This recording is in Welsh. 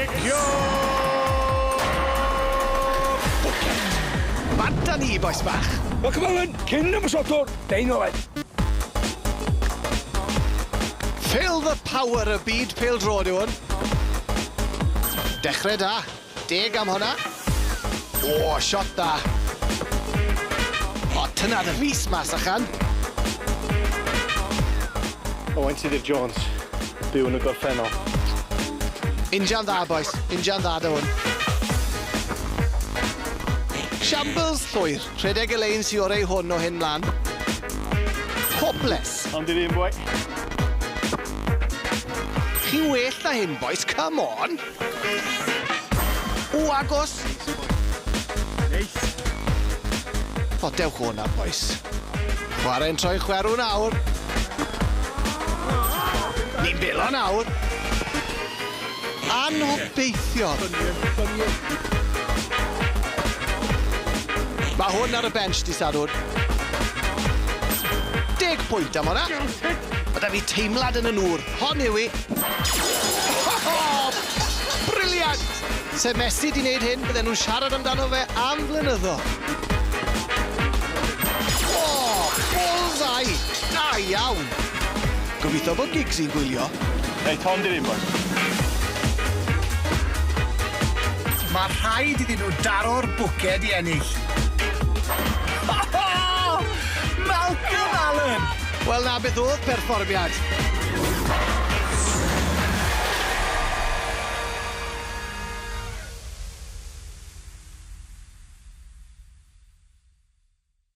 Cicio! Bwced! Bant â ni, bois bach! Welcome Owen, cyn ymosodwr, dein o fe. Feel the power y byd pêl-droed yw hwn. Dechrau da. Deg am hwnna. O, shot da. O, tynna dy fys mas, achan. Owain Tudur Jones, byw yn y gorffennol. Injan dda, bois. Injan dda da hwn. Shambles llwyr. Rhedeg y lein sy orau hwn o hyn mlan. Hopeless. Ond i un, boi. Chi'n well na hyn, bois. Come on. O, agos. Neis. O, dewch o na, bois. Chwarae'n troi chwerw nawr. Ni'n bilo nawr. Anobeithiol. Mae hwn ar y bench di Sadwrn. 10 pwynt am hwnna. Mae da fi teimlad yn y nŵr. Hon yw i. Brilliant! Se Messi di wneud hyn, bydden nhw'n siarad amdano fe am flynyddoedd. O, bullseye! Da iawn! Gobeithio bod Giggsy'n gwylio. Reit, hon di'r un, boi. Mae rhaid iddyn nhw daro'r bwced i ennill. Malcolm Allen! Wel, na beth oedd perfformiad.